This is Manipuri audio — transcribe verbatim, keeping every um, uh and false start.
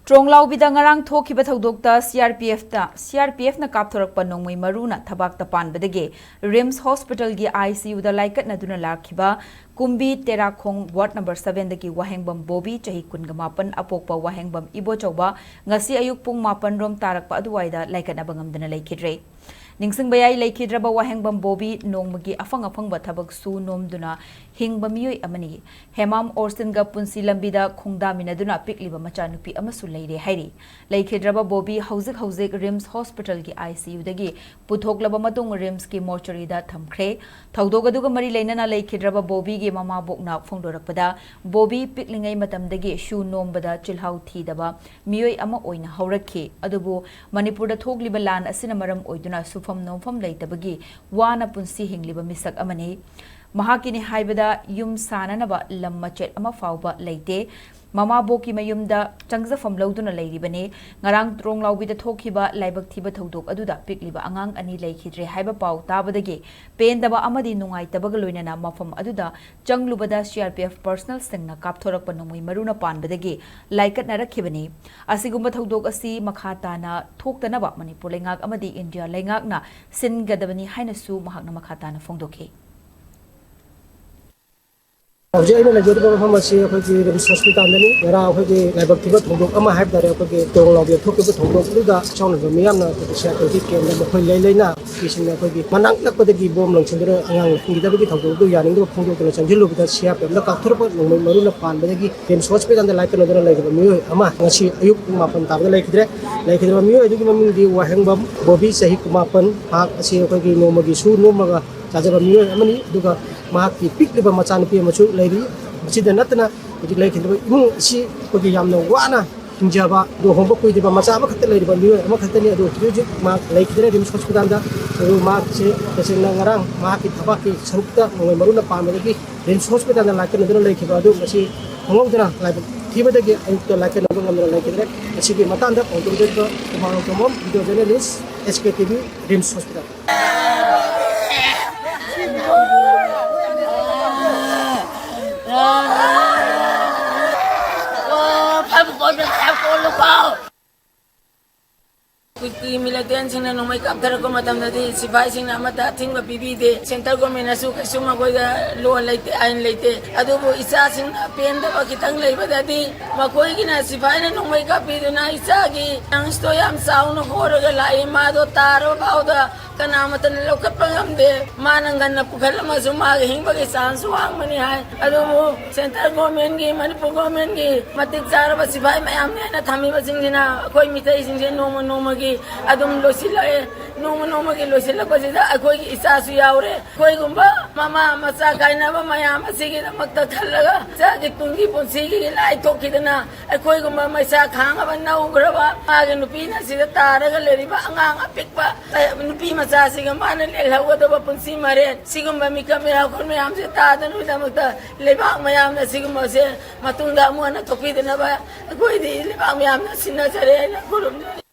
ꯇ꯭ꯔꯣꯡꯂꯥꯎꯕꯤꯗ ꯉꯔꯥꯡ ꯊꯣꯛꯈꯤꯕ ꯊꯧꯗꯣꯛꯇ C R P ꯑꯦꯐꯇ, C R P ꯑꯦꯐꯅ ꯀꯥꯞꯊꯣꯔꯛꯄ ꯅꯣꯡꯃꯩ ꯃꯔꯨꯅ ꯊꯕꯥꯛꯇ ꯄꯥꯟꯕꯗꯒꯤ ꯔꯤꯝꯁ ꯍꯣꯁꯄꯤꯇꯥꯜꯒꯤ ꯑꯥꯏ ꯁꯤ ꯌꯨꯗ ꯂꯥꯏꯀꯠꯅꯗꯨꯅ ꯂꯥꯛꯈꯤꯕ ꯀꯨꯝꯕꯤ ꯇꯦꯔꯥꯈꯣꯡ ꯋꯥꯔꯗ ꯅꯝꯕꯔ ꯁꯚꯦꯟꯗꯒꯤ ꯋꯥꯍꯦꯡꯕꯝ ꯕꯣꯕꯤ, ꯆꯍꯤ ꯀꯨꯟꯒ ꯃꯥꯄꯟ, ꯑꯄꯣꯛꯄ ꯋꯥꯍꯦꯡꯕꯝ ꯏꯕꯣꯆꯧꯕ, ꯉꯁꯤ ꯑꯌꯨꯛ ꯄꯨꯡ ꯃꯥꯄꯟ ꯔꯣꯝ ꯇꯥꯔꯛꯄ ꯑꯗꯨꯋꯥꯏꯗ ꯂꯥꯏꯀꯠꯅꯕ ꯉꯝꯗꯅ ꯂꯩꯈꯤꯗ꯭ꯔꯦ꯫ ꯅꯤꯡꯁꯤꯡꯕ ꯌꯥꯏ, ꯂꯩꯈꯤꯗ꯭ꯔꯕ ꯋꯥꯍꯦꯡꯕꯝ ꯕꯣꯕꯤ ꯅꯣꯡꯃꯒꯤ ꯑꯐꯪ ꯑꯐꯪꯕ ꯊꯕꯛ ꯁꯨ ꯅꯣꯝꯗꯨꯅ ꯍꯤꯡꯕ ꯃꯤꯑꯣꯏ ꯑꯃꯅꯤ꯫ ꯍꯦꯃꯥꯝ ꯑꯣꯔꯁꯟꯒ ꯄꯨꯟꯁꯤ ꯂꯝꯕꯤꯗ ꯈꯣꯡꯗꯥꯃꯤꯟꯅꯗꯨꯅ ꯄꯤꯛꯂꯤꯕ ꯃꯆꯥꯅꯨꯄꯤ ꯑꯃꯁꯨ ꯂꯩꯔꯦ ꯍꯥꯏꯔꯤ꯫ ꯂꯩꯈꯤꯗ꯭ꯔꯕ ꯕꯣꯕꯤ ꯍꯧꯖꯤꯛ ꯍꯧꯖꯤꯛ ꯔꯤꯝꯁ ꯍꯣꯁꯄꯤꯇꯥꯜꯒꯤ ꯑꯥꯏ ꯁꯤ ꯌꯨꯗꯒꯤ ꯄꯨꯊꯣꯛꯂꯕ ꯃꯇꯨꯡ ꯔꯤꯝꯁꯀꯤ ꯃꯣꯔꯆꯔꯤꯗ ꯊꯝꯈ꯭ꯔꯦ꯫ ꯊꯧꯗꯣꯛ ꯑꯗꯨꯒ ꯃꯔꯤ ꯂꯩꯅꯅ ꯂꯩꯈꯤꯗ꯭ꯔꯕ ꯕꯣꯕꯤꯒꯤ ꯃꯃꯥꯕꯣꯛꯅ ꯐꯣꯡꯗꯣꯔꯛꯄꯗ, ꯕꯣꯕꯤ ꯄꯤꯛꯂꯤꯉꯩ ꯃꯇꯝꯗꯒꯤ ꯁꯨ ꯅꯣꯝꯕꯗ ꯆꯤꯜꯍꯥꯎ ꯊꯤꯗꯕ ꯃꯤꯑꯣꯏ ꯑꯃ ꯑꯣꯏꯅ ꯍꯧꯔꯛꯈꯤ꯫ ꯑꯗꯨꯕꯨ ꯃꯅꯤꯄꯨꯔꯗ ꯊꯣꯛꯂꯤꯕ ꯂꯥꯟ ꯑꯁꯤꯅ ꯃꯔꯝ ꯑꯣꯏꯗꯨꯅ ꯁꯨꯐꯝ ꯅꯣꯝꯐꯝ ꯂꯩꯇꯕꯒꯤ ꯋꯥꯅ ꯄꯨꯟꯁꯤ ꯍꯤꯡꯂꯤꯕ ꯃꯤꯁꯛ ꯑꯃꯅꯤ꯫ ꯃꯍꯥꯛꯀꯤꯅꯤ ꯍꯥꯏꯕꯗ ꯌꯨꯝ ꯁꯥꯅꯅꯕ ꯂꯝ ꯃꯆꯦꯠ ꯑꯃ ꯐꯥꯎꯕ ꯂꯩꯇꯦ꯫ ꯃꯃꯥꯕꯣꯛꯀꯤ ꯃꯌꯨꯝꯗ ꯆꯪꯖꯐꯝ ꯂꯧꯗꯨꯅ ꯂꯩꯔꯤꯕꯅꯤ꯫ ꯉꯔꯥꯡ ꯇ꯭ꯔꯣꯡꯂꯥꯎꯕꯤꯗ ꯊꯣꯛꯈꯤꯕ ꯂꯥꯏꯕꯛ ꯊꯤꯕ ꯊꯧꯗꯣꯛ ꯑꯗꯨꯗ ꯄꯤꯛꯂꯤꯕ ꯑꯉꯥꯡ ꯑꯅꯤ ꯂꯩꯈꯤꯗ꯭ꯔꯦ ꯍꯥꯏꯕ ꯄꯥꯎ ꯇꯥꯕꯗꯒꯤ ꯄꯦꯟꯗꯕ ꯑꯃꯗꯤ ꯅꯨꯡꯉꯥꯏꯇꯕꯒ ꯂꯣꯏꯅꯅ ꯃꯐꯝ ꯑꯗꯨꯗ ꯆꯪꯂꯨꯕꯗ ꯁꯤ ꯑꯥꯔ ꯄꯤ ꯑꯦꯐ ꯄꯔꯁꯅꯦꯜꯁꯤꯡꯅ ꯀꯥꯞꯊꯣꯔꯛꯄ ꯅꯣꯡꯃꯩ ꯃꯔꯨꯅ ꯄꯥꯟꯕꯗꯒꯤ ꯂꯥꯏꯀꯠꯅꯔꯛꯈꯤꯕꯅꯤ꯫ ꯑꯁꯤꯒꯨꯝꯕ ꯊꯧꯗꯣꯛ ꯑꯁꯤ ꯃꯈꯥ ꯇꯥꯅ ꯊꯣꯛꯇꯅꯕ ꯃꯅꯤꯄꯨꯔ ꯂꯩꯉꯥꯛ ꯑꯃꯗꯤ ꯏꯟꯗꯤꯌꯥ ꯂꯩꯉꯥꯛꯅ ꯁꯤꯟꯒꯗꯕꯅꯤ ꯍꯥꯏꯅꯁꯨ ꯃꯍꯥꯛꯅ ꯃꯈꯥ ꯇꯥꯅ ꯐꯣꯡꯗꯣꯛꯈꯤ꯫ ꯍꯧꯖꯤꯛ ꯑꯩꯅ ꯂꯩꯖꯔꯤꯕ ꯃꯐꯝ ꯑꯁꯤ ꯑꯩꯈꯣꯏꯒꯤ ꯔꯤꯝꯁ ꯍꯣꯁꯄꯤꯇꯥꯜꯗꯅꯤ꯫ ꯉꯔꯥꯡ ꯑꯩꯈꯣꯏꯒꯤ ꯂꯥꯏꯕꯛ ꯊꯤꯕ ꯊꯧꯗꯣꯛ ꯑꯃ ꯍꯥꯏꯕ ꯇꯥꯔꯦ, ꯑꯩꯈꯣꯏꯒꯤ ꯇ꯭ꯔꯣꯡꯂꯥꯎꯕꯤꯗ ꯊꯣꯛꯈꯤꯕ ꯊꯧꯗꯣꯛ ꯑꯗꯨꯗ ꯁꯤ ꯑꯥꯔ ꯄꯤ ꯑꯦꯐꯀꯤ ꯀꯦꯝꯗ ꯃꯈꯣꯏ ꯂꯩ ꯂꯩꯅ ꯅꯨꯄꯤꯁꯤꯡꯅ ꯑꯩꯈꯣꯏꯒꯤ ꯃꯅꯥꯛ ꯅꯛꯄꯗꯒꯤ ꯕꯣꯝ ꯂꯪꯁꯤꯟꯗꯨꯅ ꯑꯉꯥꯡ ꯍꯤꯡꯈꯤꯗꯕꯒꯤ ꯊꯧꯗꯣꯛ ꯑꯗꯨ ꯌꯥꯅꯤꯡꯗꯕ ꯐꯣꯡꯗꯣꯛꯇꯨꯅ ꯆꯪꯁꯤꯜꯂꯨꯕꯗ ꯁꯤ ꯑꯥꯔ ꯄꯤ ꯑꯦꯐꯅ ꯀꯥꯞꯊꯣꯔꯛꯄ ꯅꯣꯡꯃꯩ ꯃꯔꯨꯅ ꯄꯥꯟꯕꯗꯒꯤ ꯔꯤꯝꯁ ꯍꯣꯁꯄꯤꯇꯥꯜꯗ ꯂꯥꯏꯀꯠꯅꯗꯨꯅ ꯂꯩꯔꯤꯕ ꯃꯤꯑꯣꯏ ꯑꯃ ꯉꯁꯤ ꯑꯌꯨꯛ ꯄꯨꯡ ꯃꯥꯄꯟ ꯇꯥꯕꯗ ꯂꯩꯈꯤꯗ꯭ꯔꯦ꯫ ꯂꯩꯈꯤꯗ꯭ꯔꯕ ꯃꯤꯑꯣꯏ ꯑꯗꯨꯒꯤ ꯃꯃꯤꯡꯗꯤ ꯋꯥꯍꯦꯡꯕꯝ ꯕꯣꯕꯤ, ꯆꯍꯤ ꯀꯨꯟꯃꯥꯄꯟ, ꯃꯍꯥꯛ ꯑꯁꯤ ꯑꯩꯈꯣꯏꯒꯤ ꯅꯣꯡꯃꯒꯤ ꯁꯨ ꯅꯣꯝꯃꯒ ꯆꯥꯖꯕ ꯃꯤꯑꯣꯏ ꯑꯃꯅꯤ꯫ ꯑꯗꯨꯒ ꯃꯍꯥꯛꯀꯤ ꯄꯤꯛꯂꯤꯕ ꯃꯆꯥꯅꯨꯄꯤ ꯑꯃꯁꯨ ꯂꯩꯔꯤ꯫ ꯃꯁꯤꯗ ꯅꯠꯇꯅ ꯍꯧꯖꯤꯛ ꯂꯩꯈꯤꯗ꯭ꯔꯕ ꯏꯃꯨꯡ ꯑꯁꯤ ꯑꯩꯈꯣꯏꯒꯤ ꯌꯥꯝꯅ ꯋꯥꯅ ꯍꯤꯡꯖꯕ, ꯂꯨꯍꯣꯡꯕ ꯀꯨꯏꯗ꯭ꯔꯤꯕ ꯃꯆꯥ ꯑꯃꯈꯛꯇ ꯂꯩꯔꯤꯕ ꯃꯤꯑꯣꯏ ꯑꯃꯈꯛꯇꯅꯤ꯫ ꯑꯗꯨ ꯍꯧꯖꯤꯛ ꯍꯧꯖꯤꯛ ꯃꯍꯥꯛ ꯂꯩꯈꯤꯗ꯭ꯔꯦ ꯔꯤꯝꯁ ꯍꯣꯁꯄꯤꯇꯥꯜꯗ꯫ ꯑꯗꯨ ꯃꯍꯥꯛꯁꯦ ꯇꯁꯦꯡꯅ ꯉꯔꯥꯡ ꯃꯍꯥꯛꯀꯤ ꯊꯕꯥꯛꯀꯤ ꯁꯔꯨꯛꯇ ꯅꯣꯡꯃꯩ ꯃꯔꯨꯅ ꯄꯥꯟꯕꯗꯒꯤ ꯔꯤꯝꯁ ꯍꯣꯁꯄꯤꯇꯥꯜꯗ ꯂꯥꯏꯀꯠꯅꯗꯨꯅ ꯂꯩꯈꯤꯕ ꯑꯗꯨ ꯉꯁꯤ ꯈꯪꯍꯧꯗꯅ ꯂꯥꯏꯕꯛ ꯊꯤꯕꯗꯒꯤ ꯑꯌꯨꯛꯇ ꯂꯥꯏꯀꯠꯅꯕ ꯉꯝꯗꯅ ꯂꯩꯈꯤꯗ꯭ꯔꯦ꯫ ꯑꯁꯤꯒꯤ ꯃꯇꯥꯡꯗ ꯄꯥꯎꯗꯝꯖꯔꯤꯕ ꯀꯨꯃꯥꯔ ꯇꯣꯃꯣꯝ, ꯚꯤꯗꯤꯑꯣ ꯖꯔꯅꯦꯂꯤꯁ, ꯑꯦꯁ ꯀꯦ ꯇꯤ ꯚꯤ, ꯔꯤꯝꯁ ꯍꯣꯁꯄꯤꯇꯥꯜ꯫ ꯄꯥꯎ! ꯀꯨꯀꯤ ꯃꯤꯂꯤꯇꯦꯟꯁꯤꯡꯅ ꯅꯣꯡꯃꯩ ꯀꯥꯞꯊꯔꯛꯄ ꯃꯇꯝꯗꯗꯤ ꯁꯤꯐꯥꯏꯁꯤꯡꯅ ꯑꯃꯠꯇ ꯑꯊꯤꯡꯕ ꯄꯤꯕꯤꯗꯦ꯫ ꯁꯦꯟꯇ꯭ꯔꯦꯜ ꯒꯣꯔꯃꯦꯟꯅꯁꯨ ꯀꯩꯁꯨ ꯃꯈꯣꯏꯗ ꯂꯣ ꯂꯩꯇꯦ, ꯑꯥꯏꯟ ꯂꯩꯇꯦ꯫ ꯑꯗꯨꯕꯨ ꯏꯆꯥꯁꯤꯡꯅ ꯄꯦꯟꯗꯕ ꯈꯤꯇꯪ ꯂꯩꯕꯗꯗꯤ ꯃꯈꯣꯏꯒꯤꯅ ꯁꯤꯐꯥꯏꯅ ꯅꯣꯡꯃꯩ ꯀꯥꯞꯄꯤꯗꯨꯅ ꯏꯆꯥꯒꯤ ꯂꯪꯁꯇꯣ ꯌꯥꯝ ꯆꯥꯎꯅ ꯍꯣꯔꯒ ꯂꯥꯛꯏ꯫ ꯃꯥꯗꯣ ꯇꯥꯔꯕ ꯐꯥꯎꯗ ꯀꯅꯥꯃꯠꯇꯅ ꯂꯧꯈꯠꯄ ꯉꯝꯗꯦ꯫ ꯃꯥꯅ ꯉꯟꯅ ꯄꯨꯈꯠꯂꯝꯃꯁꯨ ꯃꯥꯒꯤ ꯍꯤꯡꯕꯒꯤ ꯆꯥꯟꯁ ꯋꯥꯡꯕꯅꯤ ꯍꯥꯏ꯫ ꯑꯗꯨꯕꯨ ꯁꯦꯟꯇ꯭ꯔꯦꯜ ꯒꯣꯔꯃꯦꯟꯒꯤ, ꯃꯅꯤꯄꯨꯔ ꯒꯣꯔꯃꯦꯟꯒꯤ ꯃꯇꯤꯛ ꯆꯥꯔꯕ ꯁꯤꯐꯥꯏ ꯃꯌꯥꯝꯅꯤ ꯍꯥꯏꯅ ꯊꯝꯃꯤꯕꯁꯤꯡꯁꯤꯅ ꯑꯩꯈꯣꯏ ꯃꯤꯇꯩꯁꯤꯡꯁꯦ ꯅꯣꯡꯃ ꯅꯣꯡꯃꯒꯤ ꯑꯗꯨꯝ ꯂꯣꯏꯁꯤꯜꯂꯛꯑꯦ꯫ ꯅꯣꯡꯃ ꯅꯣꯡꯃꯒꯤ ꯂꯣꯏꯁꯤꯜꯂꯛꯄꯁꯤꯗ ꯑꯩꯈꯣꯏꯒꯤ ꯏꯆꯥꯁꯨ ꯌꯥꯎꯔꯦ꯫ ꯑꯩꯈꯣꯏꯒꯨꯝꯕ ꯃꯃꯥ ꯃꯆꯥ ꯀꯥꯏꯅꯕ ꯃꯌꯥꯝ ꯑꯁꯤꯒꯤꯗꯃꯛꯇ ꯈꯜꯂꯒ ꯏꯆꯥꯒꯤ ꯇꯨꯡꯒꯤ ꯄꯨꯟꯁꯤꯒꯤ ꯂꯥꯏ ꯊꯣꯛꯈꯤꯗꯅ ꯑꯩꯈꯣꯏꯒꯨꯝꯕ ꯃꯩꯁꯥ ꯈꯥꯡꯉꯕ ꯅꯧꯈ꯭ꯔꯕ ꯃꯥꯒꯤ ꯅꯨꯄꯤꯅ ꯁꯤꯗ ꯇꯥꯔꯒ ꯂꯩꯔꯤꯕ ꯑꯉꯥꯡ ꯑꯄꯤꯛꯄ ꯅꯨꯄꯤ ꯃꯆꯥꯁꯤꯒ ꯃꯥꯅ ꯂꯦꯜꯍꯧꯒꯗꯕ ꯄꯨꯟꯁꯤ ꯃꯔꯦꯟ ꯁꯤꯒꯨꯝꯕ ꯃꯤꯀꯞ ꯃꯤꯔꯥꯎꯈꯣꯟ ꯃꯌꯥꯝꯁꯦ ꯇꯥꯗꯅꯕꯒꯤꯗꯃꯛꯇ ꯂꯩꯕꯥꯛ ꯃꯌꯥꯝꯅ ꯁꯤꯒꯨꯝꯕꯁꯦ ꯃꯇꯨꯡꯗ ꯑꯃꯨꯛ ꯍꯟꯅ ꯊꯣꯛꯄꯤꯗꯅꯕ ꯑꯩꯈꯣꯏꯗꯤ ꯂꯩꯕꯥꯛ ꯃꯌꯥꯝꯅ ꯁꯤꯟꯅꯖꯔꯦ ꯍꯥꯏꯅ ꯈꯨꯔꯨꯝꯖꯔꯤ꯫